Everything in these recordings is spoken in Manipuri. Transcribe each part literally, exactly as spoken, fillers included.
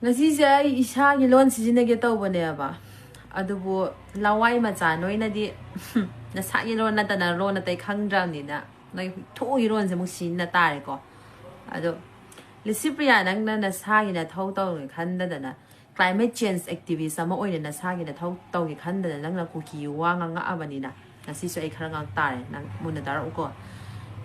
ꯉꯁꯤꯁꯦ ꯑꯩ ꯏꯁꯥꯒꯤ ꯂꯣꯟ ꯁꯤꯖꯤꯟꯅꯒꯦ ꯇꯧꯕꯅꯦꯕ, ꯑꯗꯨꯕꯨ ꯂꯋꯥꯏ ꯃꯆꯥ ꯅꯣꯏꯅꯗꯤ ꯅꯁꯥꯒꯤ ꯂꯣꯟ ꯅꯠꯇꯅ ꯂꯣꯟ ꯑꯇꯩ ꯈꯪꯗ꯭ꯔꯕꯅꯤꯅ, ꯅꯣꯏ ꯊꯣꯛꯏ ꯂꯣꯟꯁꯦ ꯑꯃꯨꯛ ꯁꯤꯖꯤꯟꯅ ꯇꯥꯔꯦꯀꯣ꯫ ꯑꯗꯣ ꯂꯤꯁꯤꯄ꯭ꯔꯤꯌꯥ, ꯅꯪꯅ ꯅꯁꯥꯒꯤ ꯅꯊꯧ ꯇꯧꯒꯦ ꯈꯟꯗꯗꯅ, climate change activist ꯑꯃ ꯑꯣꯏꯅ ꯅꯁꯥꯒꯤ ꯅꯊꯧ ꯇꯧꯒꯦ ꯈꯟꯗꯅ ꯅꯪꯅ ꯀꯨꯀꯤ ꯋꯥ ꯉꯥꯡꯉꯛꯑꯕꯅꯤꯅ, ꯉꯁꯤꯁꯨ ꯑꯩ ꯈꯔ ꯉꯥꯡ ꯇꯥꯔꯦ, ꯅꯪ ꯃꯨꯟꯅ ꯇꯥꯔꯛꯎꯀꯣ꯫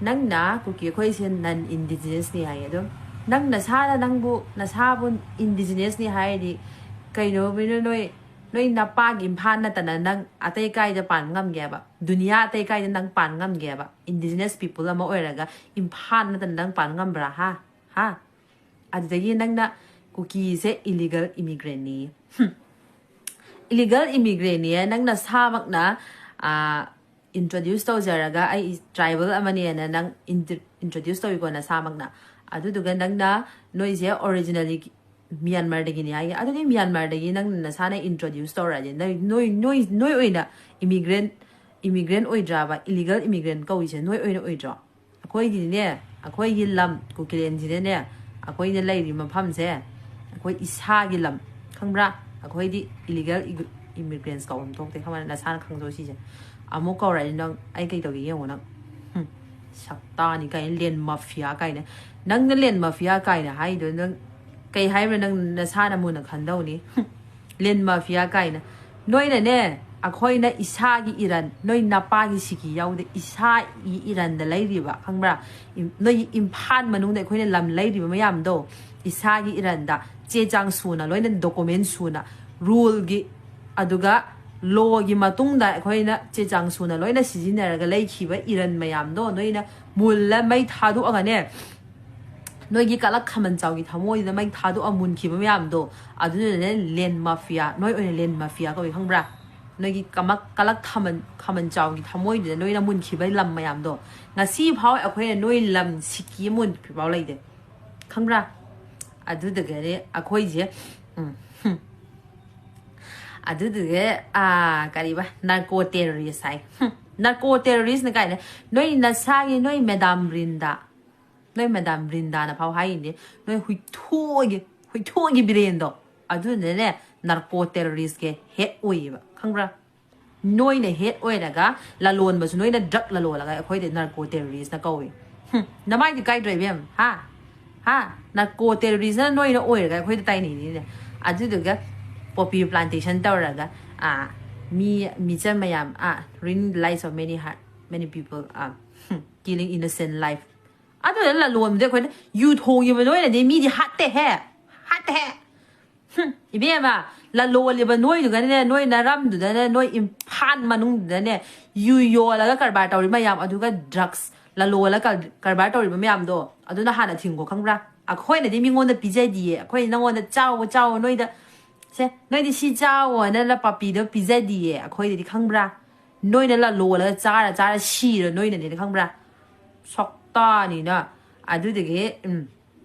ꯅꯪꯅ ꯀꯨꯀꯤ ꯑꯩꯈꯣꯏꯁꯦ non indigenous ꯅꯤ ꯍꯥꯏꯌꯦ꯫ ꯑꯗꯨꯝ ꯅꯪ ꯅꯁꯥꯅ ꯅꯪꯕꯨ, ꯅꯁꯥꯕꯨ indigenous ꯅꯤ ꯍꯥꯏꯔꯗꯤ ꯀꯩꯅꯣ, ꯅꯣꯏ, ꯅꯣꯏ ꯅꯄꯥꯒꯤ ꯏꯝꯐꯥꯜ ꯅꯠꯇꯅ ꯅꯪ ꯑꯇꯩ ꯀꯥꯏꯗ ꯄꯥꯟ ꯉꯝꯒꯦꯕ? ꯗꯨꯅꯤꯌꯥ ꯑꯇꯩ ꯀꯥꯏꯗ ꯅꯪ ꯄꯥꯟ ꯉꯝꯒꯦꯕ? Indigenous people ꯑꯃ ꯑꯣꯏꯔꯒ ꯏꯝꯐꯥꯜ ꯅꯠꯇꯅ ꯅꯪ ꯄꯥꯟ ꯉꯝꯕ꯭ꯔꯥ? ꯍꯥ? ꯍꯥ? ꯑꯗꯨꯗꯒꯤ ꯅꯪꯅ ꯀꯨꯀꯤꯁꯦ illegal immigrant ꯅꯤ꯫ ꯍꯨꯝ꯫ Illegal immigrant ꯅꯤ ꯅꯪ ꯅꯁꯥꯃꯛꯅ, ꯑꯥ, introduce ꯇꯧꯖꯔꯒ ꯑꯩ tribal ꯑꯃꯅꯦꯅ ꯅꯪ intro-, introduce ꯇꯧꯏꯀꯣ ꯅꯁꯥꯃꯛꯅ꯫ ꯑꯗꯨꯗꯨꯒ ꯅꯪꯅ ꯅꯣꯏꯁꯦ originally ꯃ꯭ꯌꯥꯟꯃꯥꯔꯗꯒꯤꯅꯤ ꯍꯥꯏꯌꯦ꯫ ꯑꯗꯨꯗꯤ ꯃ꯭ꯌꯥꯟꯃꯥꯔꯗꯒꯤ ꯅꯪ ꯅꯁꯥꯅ introduce ꯇꯧꯔꯛꯑꯗꯤ ꯅꯣꯏ, ꯅꯣꯏ, ꯅꯣꯏ, ꯅꯣꯏ ꯑꯣꯏꯅ immigrant, immigrant ꯑꯣꯏꯗ꯭ꯔꯕ? Illegal immigrant ꯀꯧꯔꯤꯁꯦ ꯅꯣꯏ ꯑꯣꯏꯅ ꯑꯣꯏꯗ꯭ꯔꯣ? ꯑꯩꯈꯣꯏꯒꯤꯅꯦ, ꯑꯩꯈꯣꯏꯒꯤ ꯂꯝ ꯀꯨꯀꯤꯂꯦꯟꯁꯤꯗꯅꯦ, ꯑꯩꯈꯣꯏꯅ ꯂꯩꯔꯤꯕ ꯃꯐꯝꯁꯦ ꯑꯩꯈꯣꯏ ꯏꯁꯥꯒꯤ ꯂꯝ, ꯈꯪꯕ꯭ꯔꯥ? ꯑꯩꯈꯣꯏꯗꯤ illegal immigrants ꯀꯧꯕ ꯑꯃ ꯊꯣꯛꯇꯦ, ꯈꯪꯕ꯭ꯔꯥ? ꯅꯁꯥꯅ ꯈꯪꯖꯧ ꯁꯤꯁꯦ꯫ ꯑꯃꯨꯛ ꯀꯧꯔꯛꯑꯗꯤ ꯅꯪ ꯑꯩ ꯀꯩ ꯇꯧꯒꯦ ꯌꯦꯡꯉꯣ ꯅꯪ꯫ ꯍꯨꯝ, ꯁꯛꯇꯥꯅꯤ ꯀꯥꯏꯅ, land mafia ꯀꯥꯏꯅ꯫ ꯅꯪꯅ land mafia ꯀꯥꯏꯅ ꯍꯥꯏꯗꯣ ꯅꯪ ꯀꯩ ꯍꯥꯏꯕ꯭ꯔꯥ? ꯅꯪ ꯅꯁꯥꯅ ꯃꯨꯟꯅ ꯈꯟꯗꯧꯅꯤ꯫ ꯍꯨꯝ, land mafia ꯀꯥꯏꯅ꯫ ꯅꯣꯏꯅꯅꯦ, ꯑꯩꯈꯣꯏꯅ ꯏꯁꯥꯒꯤ ꯏꯔꯟ, ꯅꯣꯏ ꯅꯄꯥꯒꯤ ꯁꯤꯀꯤ ꯌꯥꯎꯗꯦ, ꯏꯁꯥꯒꯤ ꯏꯔꯟꯗ ꯂꯩꯔꯤꯕ, ꯈꯪꯕ꯭ꯔꯥ? ꯏꯝ-, ꯅꯣꯏꯒꯤ ꯏꯝꯐꯥꯜ ꯃꯅꯨꯡꯗ ꯑꯩꯈꯣꯏꯅ ꯂꯝ ꯂꯩꯔꯤꯕ ꯃꯌꯥꯝꯗꯣ ꯏꯁꯥꯒꯤ ꯏꯔꯟꯗ ꯆꯦ ꯆꯥꯡ ꯁꯨꯅ, ꯂꯣꯏꯅ document ꯁꯨꯅ, rule ꯒꯤ, ꯑꯗꯨꯒ law ꯒꯤ ꯃꯇꯨꯡꯗ ꯑꯩꯈꯣꯏꯅ ꯆꯦ ꯆꯥꯡ ꯁꯨꯅ ꯂꯣꯏꯅ ꯁꯤꯖꯤꯟꯅꯔꯒ ꯂꯩꯈꯤꯕ ꯏꯔꯟ ꯃꯌꯥꯝꯗꯣ ꯅꯣꯏꯅ ꯃꯨꯜꯂ ꯃꯩ ꯊꯥꯗꯣꯛꯑꯒꯅꯦ, ꯅꯣꯏꯒꯤ ꯀꯂꯛ ꯈꯥꯃꯟ ꯆꯥꯎꯒꯤ ꯊꯃꯣꯏꯗ ꯃꯩ ꯊꯥꯗꯣꯛꯑ ꯃꯨꯟꯈꯤꯕ ꯃꯌꯥꯝꯗꯣ, ꯑꯗꯨꯗꯨꯅꯅꯦ land mafia, ꯅꯣꯏ ꯑꯣꯏꯅ land mafia ꯀꯧꯏ, ꯈꯪꯕ꯭ꯔꯥ? ꯅꯣꯏꯒꯤ ꯀꯃꯛ-, ꯀꯂꯛ ꯈꯥꯃꯟ, ꯈꯥꯃꯟ ꯆꯥꯎꯒꯤ ꯊꯃꯣꯏꯗꯨꯗ ꯅꯣꯏꯅ ꯃꯨꯟꯈꯤꯕ ꯂꯝ ꯃꯌꯥꯝꯗꯣ, ꯉꯁꯤ ꯐꯥꯎ ꯑꯩꯈꯣꯏꯅ ꯅꯣꯏ ꯂꯝ ꯁꯤꯀꯤ ꯃꯨꯟꯗ꯭ꯔꯤ ꯐꯥꯎ ꯂꯩꯗꯦ, ꯈꯪꯕ꯭ꯔꯥ? ꯑꯗꯨꯗꯨꯒꯅꯦ ꯑꯩꯈꯣꯏꯁꯦ, ꯎꯝ, ꯍꯨꯝ꯫ ꯑꯗꯨꯗꯨꯒ, ꯑꯥ, ꯀꯔꯤꯕ? Narco terrorist ꯍꯥꯏ꯫ ꯍꯨꯝ꯫ Narco terrorist ꯅ ꯀꯥꯏꯅ? ꯅꯣꯏ ꯅꯁꯥꯒꯤ, ꯅꯣꯏ ꯃꯦꯗꯥꯝ ꯕ꯭ꯔꯤꯟꯗꯥ, ꯅꯣꯏ ꯃꯦꯗꯥꯝ ꯕ꯭ꯔꯤꯟꯗꯥꯅ ꯐꯥꯎ ꯍꯥꯏꯔꯤꯅꯦ, ꯅꯣꯏ ꯍꯨꯏꯊꯨꯒꯤ, ꯈꯣꯏꯊꯣꯛꯒꯤ ꯕ꯭ꯔꯦꯟꯗꯣ꯫ ꯑꯗꯨꯅꯅꯦ, ꯅꯥꯔꯀꯣ ꯇꯦꯔꯣꯔꯤꯁꯀꯤ ꯍꯦꯠ ꯑꯣꯏꯌꯦꯕ, ꯈꯪꯕ꯭ꯔꯥ? ꯅꯣꯏꯅ ꯍꯦꯠ ꯑꯣꯏꯔꯒ, ꯂꯂꯣꯟꯕꯁꯨ ꯅꯣꯏꯅ ꯗ꯭ꯔꯛ ꯂꯂꯣꯜꯂꯒ ꯑꯩꯈꯣꯏꯗ ꯅꯥꯔꯀꯣ ꯇꯦꯔꯣꯔꯤꯁꯅ ꯀꯧꯏ꯫ ꯍꯨꯝ, ꯅꯃꯥꯏꯗꯤ ꯀꯥꯏꯗ꯭ꯔꯣ ꯏꯕꯦꯝ? ꯍꯥ? ꯍꯥ? ꯅꯥꯔꯀꯣ ꯇꯦꯔꯣꯔꯤꯁꯅ ꯅꯣꯏꯅ ꯑꯣꯏꯔꯒ ꯑꯩꯈꯣꯏꯗ ꯇꯥꯏꯅꯩꯅꯤꯅꯦ꯫ ꯑꯗꯨꯗꯨꯒ ꯄꯣꯄꯤ ꯄ꯭ꯂꯥꯟꯇꯦꯁꯟ ꯇꯧꯔꯒ, ꯑꯥ, ꯃꯤ, ꯃꯤꯆꯝ ꯃꯌꯥꯝ, ꯑꯥ, ruin lives of many heart, many people, ꯑꯥ, ꯍꯨꯝ, killing innocent life꯫ ꯑꯗꯨꯗ ꯂꯂꯣꯟꯕꯗꯤ ꯑꯩꯈꯣꯏꯅ ꯌꯨ ꯊꯣꯡꯉꯤꯕ ꯅꯣꯏꯅꯗꯤ ꯃꯤꯗꯤ ꯍꯥꯠꯇꯦꯍꯦ, ꯍꯥꯠꯇꯦꯍꯦ꯫ ꯍꯨꯝ, ꯏꯕꯦꯝꯃ, ꯂꯂꯣꯜꯂꯤꯕ ꯅꯣꯏꯗꯨꯒꯅꯦ, ꯅꯣꯏ ꯅꯔꯝꯗꯨꯗꯅꯦ, ꯅꯣꯏ ꯏꯝꯐꯥꯜ ꯃꯅꯨꯡꯗꯨꯗꯅꯦ, ꯌꯨ ꯌꯣꯜꯂꯒ ꯀꯔꯕꯥꯔ ꯇꯧꯔꯤ ꯃꯌꯥꯝ, ꯑꯗꯨꯒ ꯗ꯭ꯔꯛꯁ ꯂꯂꯣꯜꯂ ꯀꯔ-, ꯀꯔꯕꯥꯔ ꯇꯧꯔꯤꯕ ꯃꯌꯥꯝꯗꯣ, ꯑꯗꯨꯅ ꯍꯥꯟꯅ ꯊꯤꯡꯒꯣ, ꯈꯪꯕ꯭ꯔꯥ? ꯑꯩꯈꯣꯏꯅꯗꯤ ꯃꯤꯉꯣꯟꯗ ꯄꯤꯖꯗꯤꯌꯦ, ꯑꯩꯈꯣꯏ ꯅꯉꯣꯟꯗ ꯆꯥꯎꯋꯣ, ꯆꯥꯎꯋꯣ, ꯅꯣꯏꯗ, ꯁꯦ, ꯅꯣꯏꯗꯤ ꯁꯤ ꯆꯥꯎꯋꯣꯅ ꯄꯥꯄꯤꯗꯣ ꯄꯤꯖꯗꯤꯌꯦ, ꯑꯩꯈꯣꯏꯗꯗꯤ, ꯈꯪꯕ꯭ꯔꯥ? ꯅꯣꯏꯅ ꯂꯂꯣꯜꯂꯒ ꯆꯥꯔ ꯆꯥꯔ ꯁꯤꯔ ꯅꯣꯏꯅꯅꯦ, ꯈꯪꯕ꯭ꯔꯥ? ꯁꯛꯇꯥꯅꯤꯅ꯫ ꯑꯗꯨꯗꯒꯤ, ꯎꯝ,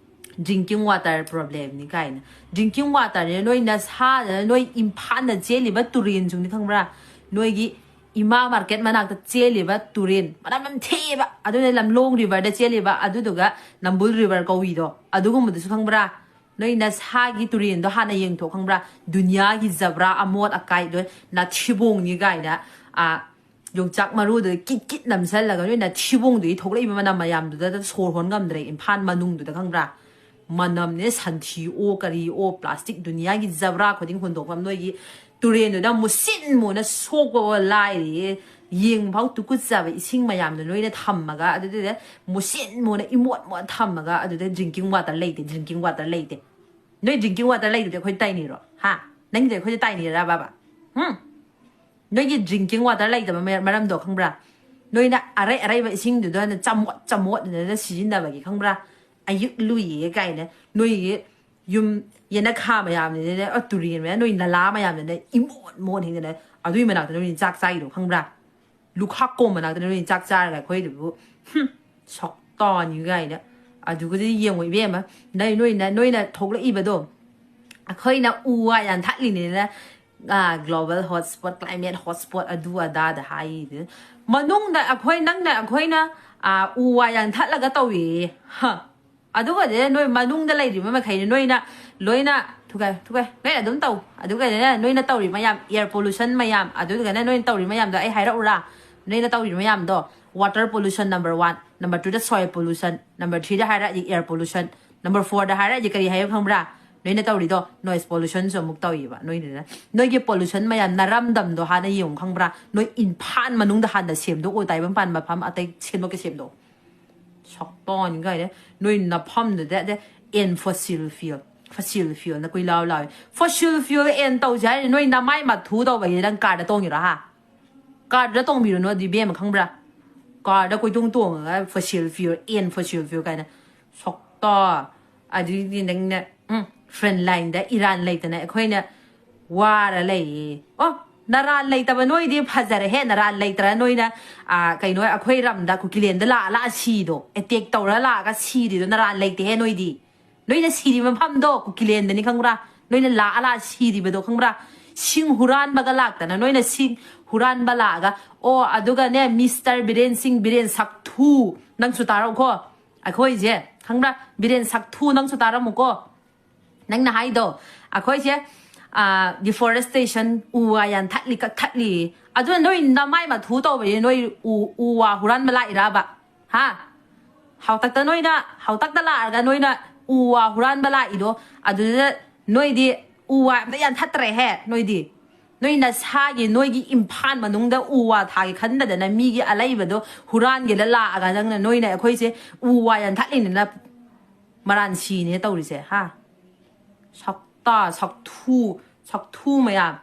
drinking water problemꯅꯤ ꯀꯥꯏꯅ꯫ Drinking waterꯅꯦ ꯅꯣꯏ ꯅꯁꯥꯗꯅ, ꯅꯣꯏ ꯏꯝꯐꯥꯜꯗ ꯆꯦꯜꯂꯤꯕ ꯇꯨꯔꯦꯟꯁꯤꯡꯅꯤ, ꯈꯪꯕ꯭ꯔꯥ? ꯅꯣꯏꯒꯤ ꯏꯃꯥ ꯃꯥꯔꯀꯦꯠ ꯃꯅꯥꯛꯇ ꯆꯦꯜꯂꯤꯕ ꯇꯨꯔꯦꯟ, ꯃꯅꯝ ꯌꯥꯝ ꯊꯤꯑꯕ, ꯑꯗꯨꯅ ꯂꯝꯂꯣꯡ ꯔꯤꯚꯔꯗ ꯆꯦꯜꯂꯤꯕ, ꯑꯗꯨꯗꯨꯒ ꯅꯝꯕꯨꯜ ꯔꯤꯚꯔ ꯀꯧꯏꯗꯣ, ꯑꯗꯨꯒꯨꯝꯕꯗꯨꯁꯨ, ꯈꯪꯕ꯭ꯔꯥ? ꯅꯣꯏ ꯅꯁꯥꯒꯤ ꯇꯨꯔꯦꯟꯗꯣ ꯍꯥꯟꯅ ꯌꯦꯡꯊꯣꯛ, ꯈꯪꯕ꯭ꯔꯥ? ꯗꯨꯅꯤꯌꯥꯒꯤ ꯖꯕ꯭ꯔꯥ ꯑꯃꯣꯠ ꯑꯀꯥꯏ ꯂꯣꯏ ꯅꯥꯊꯤꯕꯣꯡꯅꯤ ꯀꯥꯏꯅ, ꯑꯥ, ꯌꯣꯡꯆꯥꯛ ꯃꯔꯨꯗꯨꯗ ꯀꯤꯠ ꯀꯤꯠ ꯅꯝꯁꯜꯂꯒ ꯅꯣꯏ ꯅꯥꯊꯤꯕꯣꯡꯗꯨꯒꯤ ꯊꯣꯛꯂꯛꯏꯕ ꯃꯅꯝ ꯃꯌꯥꯝꯗꯨꯗ ꯁꯣꯔ ꯍꯣꯟ ꯉꯝꯗ꯭ꯔꯦ ꯏꯝꯐꯥꯜ ꯃꯅꯨꯡꯗꯨꯗ, ꯈꯪꯕ꯭ꯔꯥ? ꯃꯅꯝꯅꯦ, ꯁꯟꯊꯤ ꯑꯣ ꯀꯔꯤ ꯑꯣ, ꯄ꯭ꯂꯥꯁꯇꯤꯛ, ꯗꯨꯅꯤꯌꯥꯒꯤ ꯖꯕ꯭ꯔꯥ ꯈꯨꯗꯤꯡ ꯍꯨꯟꯗꯣꯛꯐꯝ, ꯅꯣꯏꯒꯤ ꯇꯨꯔꯦꯟꯗꯨꯗ ꯃꯨꯁꯤꯟ ꯃꯨꯅ ꯁꯣꯛꯄ ꯂꯥꯏꯔꯤ, ꯌꯦꯡꯐꯥꯎ ꯇꯨꯀꯨꯠꯆꯕ ꯏꯁꯤꯡ ꯃꯌꯥꯝꯗꯣ ꯅꯣꯏꯅ ꯊꯝꯃꯒ, ꯑꯗꯨꯗꯨꯗ ꯃꯨꯁꯤꯟ ꯃꯨꯅ ꯏꯃꯣꯠ ꯃꯣꯠ ꯊꯝꯃꯒ, ꯑꯗꯨꯗ drinking water ꯂꯩꯇꯦ, drinking water ꯂꯩꯇꯦ꯫ ꯅꯣꯏ drinking water ꯂꯩꯇ꯭ꯔꯗꯤ ꯑꯩꯈꯣꯏ ꯇꯥꯏꯅꯤꯔꯣ? ꯍꯥ? ꯅꯪꯒꯤꯗꯤ ꯑꯩꯈꯣꯏꯗ ꯇꯥꯏꯅꯤꯔ, ꯕꯥꯕꯥ? ꯍꯨꯝ? ꯅꯣꯏꯒꯤ drinking water ꯂꯩꯇꯕ ꯃ-, ꯃꯔꯝꯗꯣ ꯈꯪꯕ꯭ꯔꯥ? ꯅꯣꯏꯅ ꯑꯔꯩ ꯑꯔꯩꯕ ꯏꯁꯤꯡꯗꯨꯗ ꯆꯃꯣꯠ ꯆꯃꯣꯠꯅ ꯁꯤꯖꯤꯟꯅꯕꯒꯤ, ꯈꯪꯕ꯭ꯔꯥ? ꯑꯌꯨꯛ ꯂꯨꯏꯌꯦ ꯀꯥꯏꯅ ꯅꯣꯏꯒꯤ ꯌꯨꯝ ꯌꯦꯅꯈꯥ ꯃꯌꯥꯝꯗꯨꯅꯅꯦ, ꯑ, ꯇꯨꯔꯦꯟ ꯃꯌꯥꯝ, ꯅꯣꯏ ꯅꯂꯥ ꯃꯌꯥꯝꯗꯨꯅ ꯏꯃꯣꯠ ꯃꯣꯠ ꯍꯦꯟꯗꯅ, ꯑꯗꯨꯏ ꯃꯅꯥꯛꯇ ꯅꯣꯏ ꯆꯥꯛ ꯆꯥꯏꯗꯣ, ꯈꯪꯕ꯭ꯔꯥ? ꯂꯨꯈꯥꯛ ꯀꯣꯝ ꯃꯅꯥꯛꯇ ꯅꯣꯏ ꯆꯥꯛ ꯆꯥꯔꯒ ꯑꯩꯈꯣꯏꯗꯨꯕꯨ, ꯍꯨꯝ, ꯁꯛꯇꯥꯅꯤ ꯀꯥꯏꯅ꯫ ꯑꯗꯨꯒꯗꯤ ꯌꯦꯡꯉꯣ ꯏꯕꯦꯝꯃ, ꯅꯣꯏ, ꯅꯣꯏꯅ, ꯅꯣꯏꯅ ꯊꯣꯛꯂꯛꯏꯕꯗꯣ, ꯑꯩꯈꯣꯏꯅ ꯎ ꯋꯥ ꯌꯥꯟꯊꯠꯂꯤꯅꯦꯅ, ꯑꯥ, global hotspot, climate hotspot, ꯑꯗꯨ ꯑꯗꯥꯗ ꯍꯥꯏꯔꯤꯗꯨ꯫ ꯃꯅꯨꯡꯗ ꯑꯩꯈꯣꯏ, ꯅꯪꯅ, ꯑꯩꯈꯣꯏꯅ, ꯑꯥ, ꯎ ꯋꯥ ꯌꯥꯟꯊꯠꯂꯒ ꯇꯧꯏꯌꯦ꯫ ꯍ꯫ ꯑꯗꯨꯒꯗꯤ ꯅꯣꯏ ꯃꯅꯨꯡꯗ ꯂꯩꯔꯤꯕ ꯃꯈꯩꯅꯤ ꯅꯣꯏꯅ ꯂꯣꯏꯅ ꯊꯨꯒꯥꯏ ꯊꯨꯒꯥꯏ ꯂꯣꯏꯅ ꯑꯗꯨꯝ ꯇꯧ꯫ ꯑꯗꯨꯒꯗꯤ ꯅꯣꯏꯅ ꯇꯧꯔꯤ ꯃꯌꯥꯝ, air pollution ꯃꯌꯥꯝ, ꯑꯗꯨꯒꯅꯦ ꯅꯣꯏꯅ ꯇꯧꯔꯤ ꯃꯌꯥꯝꯗꯣ ꯑꯩ ꯍꯥꯏꯔꯛꯎꯔꯥ? ꯅꯣꯏꯅ ꯇꯧꯔꯤ ꯃꯌꯥꯝꯗꯣ, water pollution number one, number twoꯗ soil pollution, number threeꯗ ꯍꯥꯏꯔꯛꯑꯗꯤ air pollution, number fourꯗ ꯍꯥꯏꯔꯛꯑꯗꯤ ꯀꯔꯤ ꯍꯥꯏꯕ ꯈꯪꯕ꯭ꯔꯥ? ꯅꯣꯏꯅ ꯇꯧꯔꯤꯗꯣ noise pollutionꯁꯨ ꯑꯃꯨꯛ ꯇꯧꯏꯕ ꯅꯣꯏꯗꯨꯅ꯫ ꯅꯣꯏꯒꯤ pollution ꯃꯌꯥꯝ ꯅꯔꯝꯗꯝꯗꯣ ꯍꯥꯟꯅ ꯌꯦꯡꯉꯨ ꯈꯪꯕ꯭ꯔꯥ? ꯅꯣꯏ ꯏꯝꯐꯥꯜ ꯃꯅꯨꯡꯗ ꯍꯥꯟꯅ ꯁꯦꯝꯗꯣꯛꯑꯣ, ꯇꯥꯏꯕꯪꯄꯥꯟ ꯃꯐꯝ ꯑꯇꯩ ꯁꯦꯝꯗꯣꯛꯀꯦ ꯁꯦꯝꯗꯣꯛꯑꯣ꯫ ꯁꯛꯇꯣꯟ ꯀꯥꯏꯅ ꯅꯣꯏ ꯅꯐꯝꯗꯨꯗ ꯑꯗ ꯑꯦꯟ fossil fuel, fossil fuelꯅ ꯀꯨꯏ ꯂꯥꯎ ꯂꯥꯎꯋꯦ꯫ Fossil fuel ꯑꯦꯟ ꯇꯧꯁꯦ ꯍꯥꯏꯔꯤ ꯅꯣꯏ ꯅꯃꯥꯏ ꯃꯊꯨ ꯇꯧꯕꯒꯤ ꯅꯪ ꯀꯥꯔꯗ ꯇꯣꯡꯉꯤꯔꯣ ꯍꯥ? ꯀꯥꯔꯗ ꯇꯣꯡꯕꯤꯔꯨꯅꯨ ꯑꯗꯨ ꯏꯕꯦꯝꯃ ꯈꯪꯕ꯭ꯔꯥ? ꯀꯥꯔꯗ ꯀꯣꯏꯇꯣꯡ ꯇꯣꯡꯉꯒ fossil fuel, and fossil fuel ꯀꯥꯏꯅ ꯁꯛꯇꯣ꯫ ꯑꯗꯨꯗꯤ ꯅꯪꯅ ꯎꯝ front lineꯗ ꯏꯔꯥꯟ ꯂꯩꯇꯅ ꯑꯩꯈꯣꯏꯅ ꯋꯥꯔ ꯂꯩꯌꯦ꯫ ꯑꯣ, ꯅꯔꯥꯟ ꯂꯩꯇꯕ ꯅꯣꯏꯗꯤ ꯐꯖꯔꯦꯍꯦ꯫ ꯅꯔꯥꯟ ꯂꯩꯇ꯭ꯔ ꯅꯣꯏꯅ, ꯑ, ꯀꯩꯅꯣ, ꯑꯩꯈꯣꯏ ꯔꯝꯗ ꯀꯨꯀꯤꯂꯦꯟꯗ ꯂꯥꯛꯑ ꯂꯥꯛꯑ ꯁꯤꯗꯣ, attack ꯇꯧꯔ ꯂꯥꯛꯑꯒ ꯁꯤꯔꯤꯗꯣ ꯅꯔꯥꯟ ꯂꯩꯇꯦꯍꯦ ꯅꯣꯏꯗꯤ꯫ ꯅꯣꯏꯅ ꯁꯤꯔꯤꯕ ꯃꯐꯝꯗꯣ ꯀꯨꯀꯤꯂꯦꯟꯗꯅꯤ ꯈꯪꯕ꯭ꯔꯥ? ꯅꯣꯏꯅ ꯂꯥꯛꯑ ꯂꯥꯛꯑ ꯁꯤꯔꯤꯕꯗꯣ ꯈꯪꯕ꯭ꯔꯥ? ꯁꯤꯡ ꯍꯨꯔꯥꯟꯕꯒ ꯂꯥꯛꯇꯅ ꯅꯣꯏꯅ ꯁꯤꯡ ꯍꯨꯔꯥꯟꯕ ꯂꯥꯛꯑꯒ, ꯑꯣ, ꯑꯗꯨꯒꯅꯦ, ꯃꯤꯁꯇꯔ ꯕꯤꯔꯦꯟ ꯁꯤꯡ, ꯕꯤꯔꯦꯟ ꯁꯛꯊꯨ, ꯅꯪꯁꯨ ꯇꯥꯔꯛꯎꯀꯣ꯫ ꯑꯩꯈꯣꯏꯁꯦ ꯈꯪꯕ꯭ꯔꯥ? ꯕꯤꯔꯦꯟ ꯁꯛꯊꯨ, ꯅꯪꯁꯨ ꯇꯥꯔꯝꯃꯨꯀꯣ꯫ ꯅꯪꯅ ꯍꯥꯏꯗꯣ, ꯑꯩꯈꯣꯏꯁꯦ, ꯑ, deforestation, ꯎ ꯋꯥ ꯌꯥꯟꯊꯠꯂꯤ, ꯀꯛꯊꯠꯂꯤ꯫ ꯑꯗꯨꯅ ꯅꯣꯏ ꯅꯃꯥꯏ ꯃꯊꯨ ꯇꯧꯕꯁꯦ ꯅꯣꯏ ꯎ, ꯎ ꯋꯥ ꯍꯨꯔꯥꯟꯕ ꯂꯥꯛꯏꯔꯕ? ꯍꯥ? ꯍꯥꯎꯇꯛꯇ ꯅꯣꯏꯅ, ꯍꯥꯎꯇꯛꯇ ꯂꯥꯛꯑꯒ ꯅꯣꯏꯅ ꯎ ꯋꯥ ꯍꯨꯔꯥꯟꯕ ꯂꯥꯛꯏꯗꯣ, ꯑꯗꯨꯗ ꯅꯣꯏꯗꯤ ꯎ ꯋꯥ ꯑꯝꯇ ꯌꯥꯟꯊꯠꯇ꯭ꯔꯦꯍꯦ, ꯅꯣꯏꯗꯤ꯫ ꯅꯣꯏ ꯅꯁꯥꯒꯤ, ꯅꯣꯏꯒꯤ ꯏꯝꯐꯥꯜ ꯃꯅꯨꯡꯗ ꯎ ꯋꯥ ꯊꯥꯒꯦ ꯈꯟꯗꯗꯅ ꯃꯤꯒꯤ ꯑꯂꯩꯕꯗꯣ ꯍꯨꯔꯥꯟꯒꯦꯗ ꯂꯥꯛꯑꯒ ꯅꯪꯅ, ꯅꯣꯏꯅ ꯑꯩꯈꯣꯏꯁꯦ ꯎ ꯋꯥ ꯌꯥꯟꯊꯠꯂꯤꯅꯤꯅ ꯃꯔꯥꯟ ꯁꯤꯅꯦ ꯇꯧꯔꯤꯁꯦ, ꯍꯥ? ꯁꯛꯇꯥ, ꯁꯛꯊꯨ, ꯁꯛꯊꯨ ꯃꯌꯥꯝ꯫